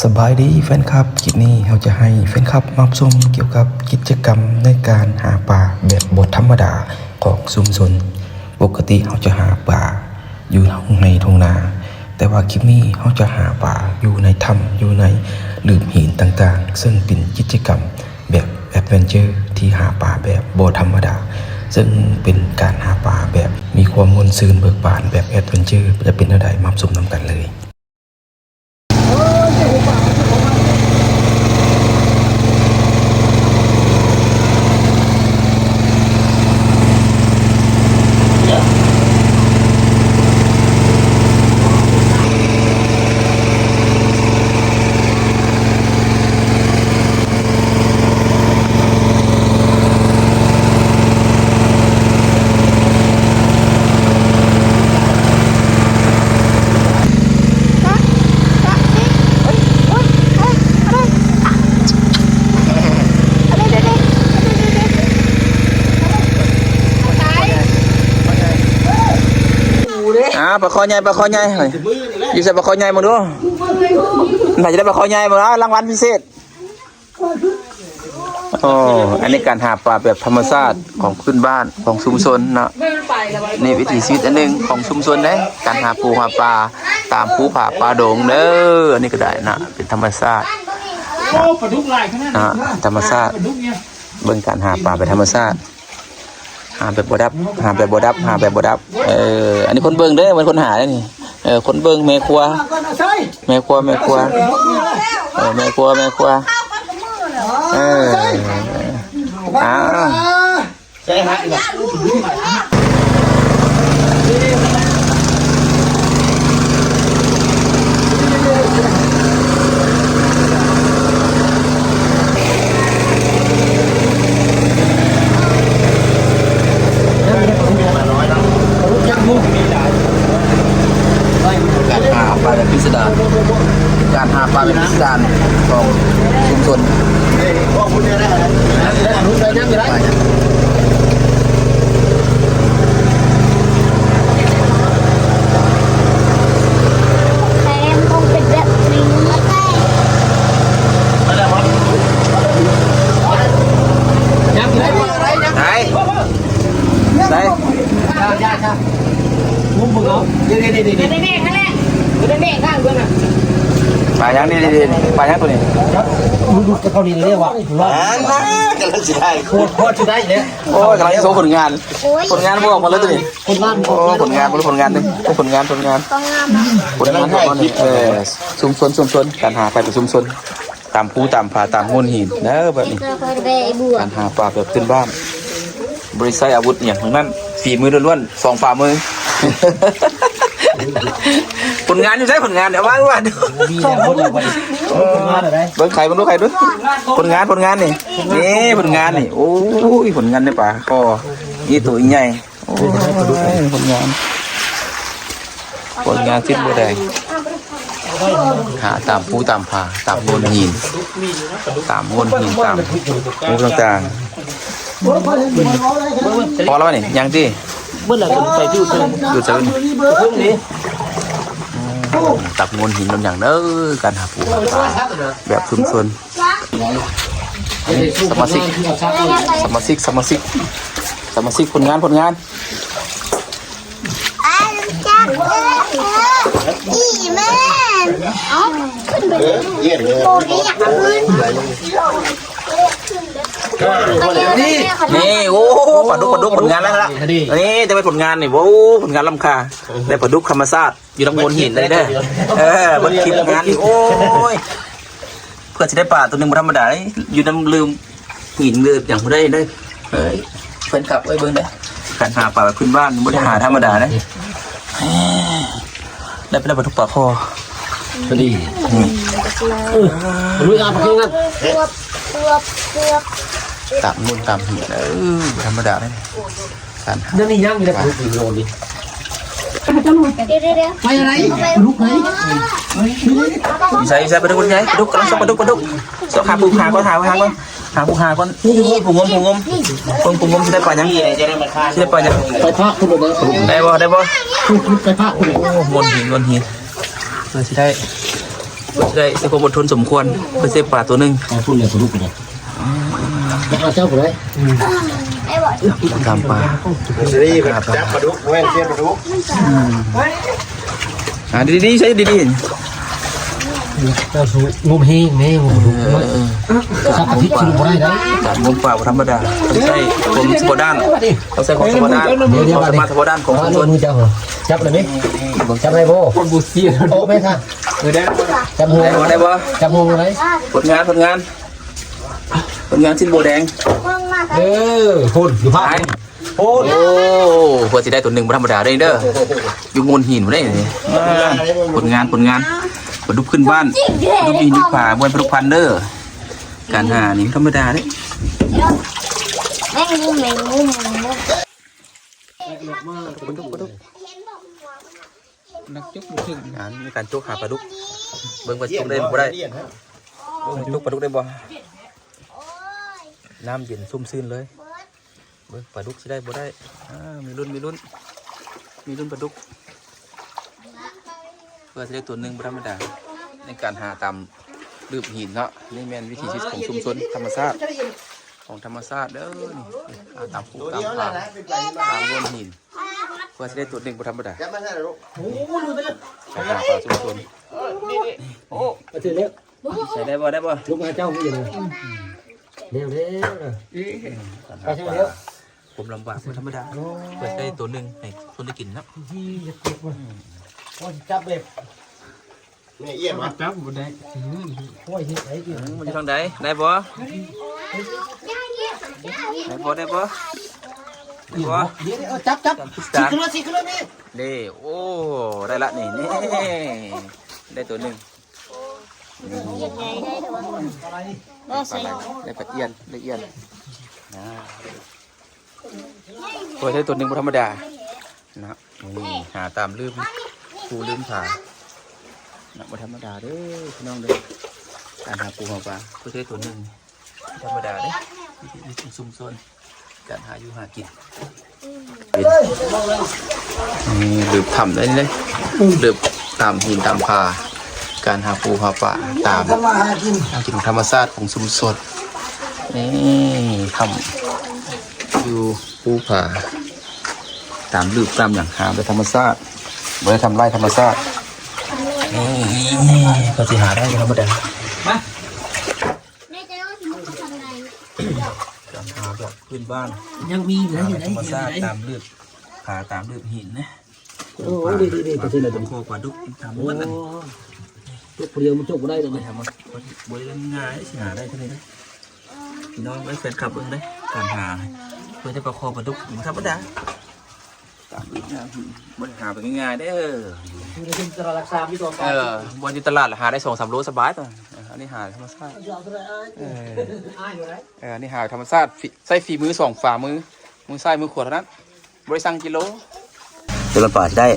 ສະບາຍດີແຟນຄລັບ, ຄລິບນີ້ເຮົາຈະໃຫ້ແຟນຄລັບມາຮັບຊົມກ່ຽວກັບກິດຈະກຳໃນການຫາປາແບບບໍ່ທຳມະດາຂອງຊຸມຊົນ. ປົກກະຕິເຮົາຈະຫາປາຢູ່ທົ່ງໄຮ່ທົ່ງນາ, ແຕ່ວ່າຄລິບນີ້ເຮົາຈະຫາປາຢູ່ໃນຖ້ຳ, ຢູ່ໃນຫຼືບຫີນຕ່າງໆ, ເຊິ່ງເປັນກິດຈະກຳແບບແອັດເວັນເຈີທີ່ຫາປາແບບບໍ່ທຳມະດາ, ເຊິ່ງເປັນການຫາປາແບບມີຄວາມມ່ວນຊື່ນເບີກບານແບບແອັດເວັນເຈີ. ຈະເປັນແນວໃດ ມາຮັບຊົມນຳກັນເລີຍ. ອ້າວ ປາຄໍໃຫຍ່ ປາຄໍໃຫຍ່ ຢູ່ໃສປາຄໍໃຫຍ່ ເບິ່ງດູ ໃຜຈະໄດ້ປາຄໍໃຫຍ່ ເບິ່ງ ອ້າວ ລາງວັນພິເສດ. ໂອ້ ອັນນີ້ການຫາປາແບບທຳມະຊາດຂອງພື້ນບ້ານຂອງຊຸມຊົນເນາະ, ນີ້ວິຖີຊີວິດອັນໜຶ່ງຂອງຊຸມຊົນເດ້ ການຫາປູຫາປາຕາມພູຜາປ່າດົງເດີ. ອັນນີ້ກໍໄດ້ນະ ເປັນທຳມະຊາດ ໂອ້ ປາດຸກຫຼາຍຂະໜາດ ນະ ທຳມະຊາດ ປາດຸກເນຍ ເບິ່ງການຫາປາແບບທຳມະຊາດ. ຫາແບບບໍ່ດັບ ຫາແບບບໍ່ດັບ ຫາແບບບໍ່ດັບ. ເອີ ອັນນີ້ຄົນເບິ່ງເດີ ແມ່ນຄົນຫາເດ້ນີ້. ເອີ ຄົນເບິ່ງ ແມ່ຄົວ ແມ່ຄົວ ແມ່ຄົວ ເອີ ແມ່ຄົວ ແມ່ຄົວ. ເອີ ອ້າວ ໃສ່ຫາອີກລະ. ການຫາປາແບບພິສະດານ ການຫາປາແບບພິສະດານຂອງຊຸມຊົນ. ໃສ່ ໃສ່ ງຸ້ມເບິ່ງເອົາ ເດໆໆໆ ປາຫຍັງນີ້ ປາຫຍັງໂຕນີ້? ຫຼຸດໆ ເຂົານີ້ເລີຍວ່າ ອັນນັ້ນກຳລັງຊິໄດ້ ໂຄດ ໂຄດຊິໄດ້ແລ້ວ. ໂອ້ຍ ກຳລັງໂຊຜົນງານ ຜົນງານບໍ່ອອກມາເລີຍໂຕນີ້. ຜົນງານ ໂອ້ ຜົນງານ ຜົນງານ ຜົນງານ ຜົນງານ ຜົນງານ ເອີ ຊຸມຊົນ ຊຸມຊົນ ການຫາປາແບບຊຸມຊົນ ຕາມພູຕາມຜາ ຕາມໂງ່ນຫີນເດີ ແບບນີ້ ການຫາປາແບບພື້ນບ້ານ ບໍ່ໄດ້ໃຊ້ອາວຸດອີ່ຫຍັງທັງນັ້ນ ຝີມືລ້ວນໆ ສອງຝ່າມື. ຜົນງານຢູ່ໃສ? ຜົນງານ ເອົາມາ ເອົາມາ ມີແລ້ວ ເບິ່ງໄຂເບິ່ງດູ ໄຂດູ ຜົນງານ ຜົນງານນີ້ ນີ້ຜົນງານນີ້ ໂອ້ຍ ຜົນງານໃນປ່າຄໍ ອີ່ໂຕອີ່ໃຫຍ່. ໂອ້ຍ ຜົນງານ ຜົນງານສິດບົວແດງ ຫາຕາມພູຕາມຜາ ຕາມໂງ່ນຫີນ ຕາມໂງ່ນຫີນ ຕາມຮູບຕ່າງໆ. ພໍແລ້ວນີ້ ຍັງຕິ ເບິດແລ້ວ ໄປຢູ່ໃສ ຢູ່ໃສນີ້ ຕາມໂງ່ນຫີນ ໂນ່ນຫຍັງເດີ ການຫາປູຫາປາແບບຊຸມຊົນ. ສະມາຊິກ ສະມາຊິກ ສະມາຊິກ ສະມາຊິກ ຜົນງານ ຜົນງານ. ນີ້ ໂອ້ ປາດຸກ ປາດຸກ ຜົນງານແລ້ວລະ ນີ້ຈະເປັນຜົນງານນີ້ ໂອ້ ຜົນງານລ້ຳຄ່າ ໄດ້ປາດຸກທຳມະຊາດ ຢູ່ນຳໂງ່ນຫີນໄດ້ເດີ ເອີ ເບິ່ງຄລິບງານນີ້ ໂອ້ຍ ເພື່ອຊິໄດ້ປາໂຕໜຶ່ງບໍ່ທຳມະດາເດ້ ຢູ່ນຳເລີມຫີນເລີມຫຍັງບໍ່ໄດ້ເດີ. ເອີຍ ແຟນຄລັບເອີຍ ເບິ່ງເດີ ການຫາປາແບບພື້ນບ້ານບໍ່ໄດ້ຫາທຳມະດາເດ້. ໄດ້ໄປແລ້ວປາດຸກປາຄໍ ພໍດີ ນີ້ ເອີ ລຸຍອາປາເຄັງນັ້ນ ຕາມໂນ່ນຕາມຫີນ ເອີ ບໍ່ທຳມະດາເດ້. ການຫາ ດຽວນີ້ຍັງມີແຕ່ປາດຸກຢູ່ໂລນີ້ ໄປອັນໃດ ປາດຸກໃດ ຢູ່ໃສ ຢູ່ໃສ ປາດຸກ ປາດຸກໃຫຍ່ ປາດຸກ ກຳລັງຊອກປາດຸກ ປາດຸກ ຊອກຫາປູຫາກ່ອນ ຫາ ຫາກ່ອນ ຫາປູຫາກ່ອນ. ນີ້ ຜູ້ງົມ ຜູ້ງົມ ເບິ່ງຜູ້ງົມຊິໄດ້ປາຫຍັງ ຊິໄດ້ປາຫຍັງ ໄປພາກພຸ້ນເດີ ໄດ້ບໍ່ ໄດ້ບໍ່ ໄປພາກພຸ້ນ ໂອ້ ໂງ່ນຫີນ ໂງ່ນຫີນ ເພື່ອຊິໄດ້ ໄດ້ໃຊ້ຄວາມອົດທົນສົມຄວນ ເພື່ອເຊຟປາຕົວໜຶ່ງ. ເອົາພຸ້ນເລີຍ ປາດຸກກໍໄດ້ ແລ້ວເອົາເຈົ້າກໍໄດ້ ຕາມປາ ຊິໄດ້ຈັບປາດຸກ ແມ່ນເຊຟປາດຸກ. ອ່າ ດີໆ ໃຊ້ດີໆ ເຈົ້າສູ້ງົມແຮງແນ່ ງົມປາດຸກ ເອີ ເນາະ ເອີ ສັກອາທິດຊິບໍ່ໄດ້ໄດ໋. ການງົມປາບໍ່ທຳມະດາ ຕ້ອງໃຊ້ຄວາມສະເພາະດ້ານ ຕ້ອງໃຊ້ຄວາມສະເພາະດ້ານ ເອີ ຄວາມສາມາດສະເພາະດ້ານຂອງຊຸມຊົນ. ຈັບໄດ້ບໍ່? ຈັບໄດ້ບໍ່? ຈັບໄດ້ບໍ່? ຄົນບໍ່ເຊື່ອ ໂອ້ ແມ່ນຊະ ເອີ ໄດ້ ຈັບຫົວ ໄດ້ບໍ່? ຈັບຫົວໄດ້. ຜົນງານ ຜົນງານ ຜົນງານຊິນໂບແດງ ເອີ ພຸ້ນຢູ່ພາກ ໂອ້ ກວ່າຊິໄດ້ຕົວໜຶ່ງບໍ່ທຳມະດາເດ້ ຢູ່ໂງນຫີນພຸ້ນເດ້. ຜົນງານ ຜົນງານ ປາດຸກພື້ນບ້ານ ປາດຸກຢູ່ໃນປ່າ ບໍ່ແມ່ນປາດຸກພັນເດີ. ການຫານີ້ບໍ່ທຳມະດາເດ້ ແມງມຸມ ແມງມຸມ ປາດຸກ ປາດຸກ ນັກຈົກບໍ່ເຖິງ ອ່າ ມີການຈົກຫາປາດຸກ ເບິ່ງວ່າຊິຈົກໄດ້ບໍ່ໄດ້ ເບິ່ງວ່າຈົກປາດຸກໄດ້ບໍ່. ນ້ຳເຢັນຊຸ່ມຊື່ນເລີຍ. ເບິ່ງປາດຸກຊິໄດ້ບໍ່ໄດ້ ອ່າ ມີລຸ້ນ ມີລຸ້ນ ມີລຸ້ນປາດຸກ ເພື່ອຊິໄດ້ຕົວໜຶ່ງບໍ່ທຳມະດາ ໃນການຫາຕາມລືບຫີນເນາະ. ນີ້ແມ່ນວິຖີຊີວິດຂອງຊຸມຊົນທຳມະຊາດ ຂອງທຳມະຊາດເດີ ນີ້ ຫາຕາມພູຕາມຜາ ຕາມໂງນຫີນ ເພື່ອຊິໄດ້ຕົວໜຶ່ງບໍ່ທຳມະດາ. ໄປຫາປາຊຸມຊົນ ໂອ້ ໄປເຖິງແລ້ວ ໃສ່ໄດ້ບໍ່ ໄດ້ບໍ່? ລົງມາເຈົ້າຢູ່ນະ ແນວແລ້ວນະ ໄປເຖິງແລ້ວ. ຄວາມລຳບາກບໍ່ທຳມະດາ ໂອ້ ເພື່ອຊິໄດ້ໂຕໜຶ່ງໃຫ້ຄົນໄດ້ກິນເນາະ. ໂອ້ຍ ຈັບແບບ ແມ່ອຽນວະ ຈັບບໍ່ໄດ້ ໂອ້ຍ ເຮັດໄດ້ ມັນຢູ່ທາງໃດ ໄດ້ບໍ່? ໄດ້ບໍ່ ໄດ້ບໍ່? ໄດ້ບໍ່? ດຽວ ເອົາ ຈັບ ຈັບ ສີກຂຶ້ນມາ ສີກຂຶ້ນມາແມ່. ນີ້ ໂອ້ ໄດ້ລະ ນີ້ ນີ້ ໄດ້ໂຕໜຶ່ງ. ໂອ້ ໃຫຍ່ໄດ້ ໄດ້ປາອຽນ ໄດ້ອຽນ ອ່າ ໂອ້ຍ ໄດ້ຕົວໜຶ່ງບໍ່ທຳມະດາເນາະ. ນີ້ຫາຕາມລືມພູລືມຜາເນາະ ບໍ່ທຳມະດາເດີພີ່ນ້ອງເດີ. ການຫາປູຫາປາ ໂອ້ຍ ໄດ້ຕົວໜຶ່ງ ບໍ່ທຳມະດາເດ້ ວິຖີຊີວິດຂອງຊຸມຊົນ ການຫາຢູ່ຫາກິນ. ນີ້ ລືບຖ້ຳໄດ້ເດ້ ລືບຕາມຫີນຕາມຜາ ການຫາປູຫາປາຕາມ ຫາກິນຂອງທຳມະຊາດຂອງຊຸມຊົນ. ນີ້ຖ້ຳຢູ່ພູຜາ ຕາມລືບຕາມຫຍັງ ຫາແບບທຳມະຊາດ ບໍ່ໄດ້ທຳລາຍທຳມະຊາດ. ນີ້ ກວ່າຊິຫາໄດ້ບໍ່ທຳມະດາ. ແນ່ໃຈວ່າຊິມາເຂົ້າທາງໃດ? ການຫາແບບພື້ນບ້ານ ຍັງມີຢູ່ໃດ໋ ຢູ່ໃດ໋ ຕາມລຶກ ຫາຕາມລຶກຫີນນະ. ໂອ້ ດີໆໆ ປາ ປາ ປາ ປາ ປາດຸກ ຕາມໝົດນັ້ນ. ໂອ້ ຕົກຜູ້ດຽວມັນຕົກບໍ່ໄດ້ດອກ ບໍ່ໄດ້ ບໍ່ໄດ້ງ່າຍ ຊິຫາໄດ້ເທົ່າໃດນະ. ພີ່ນ້ອງເອີຍ ແຟນຄລັບເບິ່ງເດ້ ການຫາ ເພື່ອຈະປາຄໍປາດຸກ ບໍ່ທຳມະດາ. ຕາມອີກນະ ບໍ່ໄດ້ຫາໄປງ່າຍໆເດີ. ຢູ່ໃນຕະຫຼາດຫຼັກສາມຢູ່ຕົວ ເອີ ບໍ່ຢູ່ຕະຫຼາດຫາໄດ້ສອງສາມໂລສະບາຍຕົວະ. ເອີ ອັນນີ້ຫາທຳມະຊາດ ເອີ ອັນນີ້ຫາທຳມະຊາດ ໃຊ້ຝີມືສອງຝ່າມື ມືຊ້າຍມືຂວາເທົ່ານັ້ນ ບໍ່ໄດ້ຊັ່ງກິໂລ. ເປັນປາທີ່ໄດ້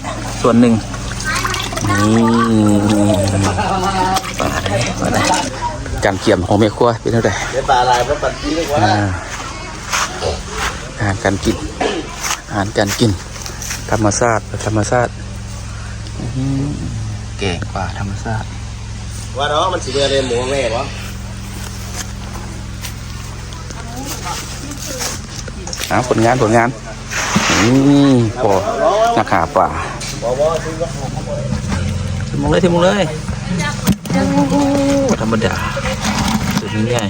ສ່ວນໜຶ່ງ ນີ້ ປາໄດ້ ປາໄດ້. ການກຽມຂອງແມ່ຄົວເປັນແນວໃດ? ໄດ້ປາຫຼາຍບໍ່ປັນປີເລີຍວ່າ ອາ ອາຫານການກິນ ອາຫານການກິນ ທຳມະຊາດ ທຳມະຊາດ. ອື ແກງປາທຳມະຊາດ ວ່າເນາະ ມັນຊິເມື່ອເລີຍໝູແມ່ບໍ່? ເອົາ ຜົນງານ ຜົນງານ. ນີ້ ພໍນັກຫາປາ ຖິ້ມລົງເລີຍ ຖິ້ມລົງເລີຍ. ໂອ້ ບໍ່ທຳມະດາ ຕົວນີ້ໃຫຍ່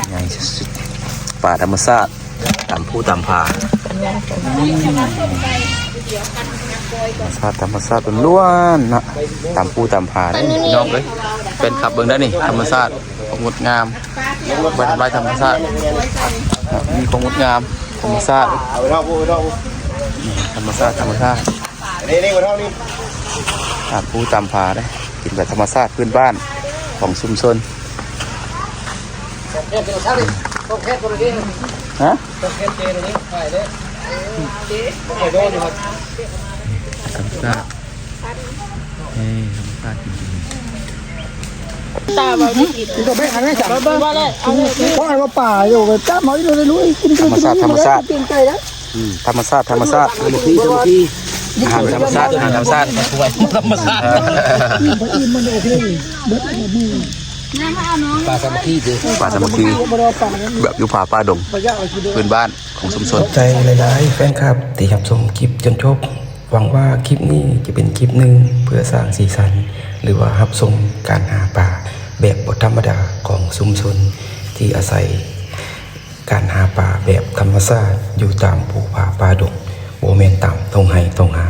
ໃຫຍ່ສຸດໆ. ປາທຳມະຊາດ ຕາມພູຕາມຜາ ທຳມະຊາດ ທຳມະຊາດລ້ວນໆ ເນາະ ຕາມພູຕາມຜາເດ້ ພີ່ນ້ອງເອີຍ. ແຟນຄລັບເບິ່ງໄດ້ນີ້ ທຳມະຊາດ ຄວາມງົດງາມ ບໍ່ທຳລາຍທຳມະຊາດ ມີຄວາມງົດງາມ ທຳມະຊາດ ທຳມະຊາດ ທຳມະຊາດ ຕາມພູຕາມຜາເດ້ ກິນແບບທຳມະຊາດພື້ນບ້ານຂອງຊຸມຊົນ. ຮະ? ທຳມະຊາດ ເອີ ທຳມະຊາດ ກິນ ຕາບໍ່ໄດ້ກິນ ກໍໄປຫາໄດ້ສາມ ວ່າແລ້ວ ເອົາເລີຍ ເພາະວ່າປ່າຢູ່ ໄປຈັບເອົາຢູ່ເລີຍ ລຸຍ ກິນ ທຳມະຊາດ ທຳມະຊາດ ກິນໄກ່ນະ. ອືມ ທຳມະຊາດ ທຳມະຊາດ ທຳມະຊາດ. ອາຫານທຳມະຊາດ ອາຫານທຳມະຊາດ ທຳມະຊາດ ປາສາມັກຄີຕິ ປາສາມັກຄີ ແບບຢູ່ປ່າປ່າດົງ ພື້ນບ້ານຂອງຊຸມຊົນ. ຂອບໃຈຫຼາຍໆ ແຟນຄລັບທີ່ຮັບຊົມຄລິບຈົນຈົບ. ຫວັງວ່າຄລິບນີ້ຈະເປັນຄລິບໜຶ່ງເພື່ອສ້າງສີສັນ ຫຼືວ່າຮັບຊົມການຫາປາແບບບໍ່ທຳມະດາຂອງຊຸມຊົນທີ່ອາໄສ ການຫາປາແບບທຳມະຊາດຢູ່ຕາມພູຜາປ່າດົງ, ບໍ່ແມ່ນຕາມທົ່ງໄຮ່ທົ່ງນາ.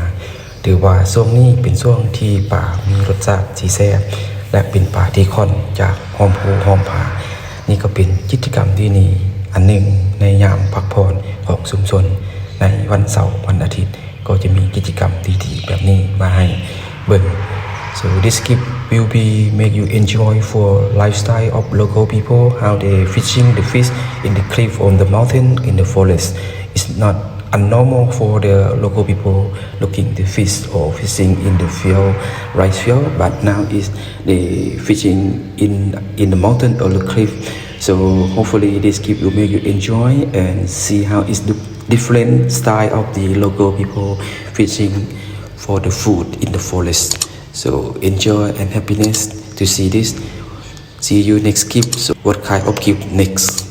ຖືວ່າຊ່ວງນີ້ເປັນຊ່ວງທີ່ປາມີລົດຊາດທີ່ແຊບ ແລະ ເປັນປາທີ່ຂ້ອນຈາກຫ້ອມພູຫ້ອມຜາ. ນີ້ກໍເປັນກິດຈະກຳທີ່ດີອັນໜຶ່ງໃນຍາມພັກຜ່ອນຂອງຊຸມຊົນໃນວັນເສົາວັນອາທິດ. ກໍຈະມີກິດຈະກຳດີໆແບບນີ້ມາໃຫ້ເບິ່ງ. So this clip will be make you enjoy for lifestyle of local people, how they fishing the fish in the cliff on the mountain in the forest. It's not abnormal for the local people looking the fish or fishing in the field, rice field, but now is they fishing in, in the mountain or the cliff. So hopefully this clip will make you enjoy and see how is the different style of the local people fishing for the food in the forest. So enjoy and happiness to see this. See you next clip. So what kind of clip next?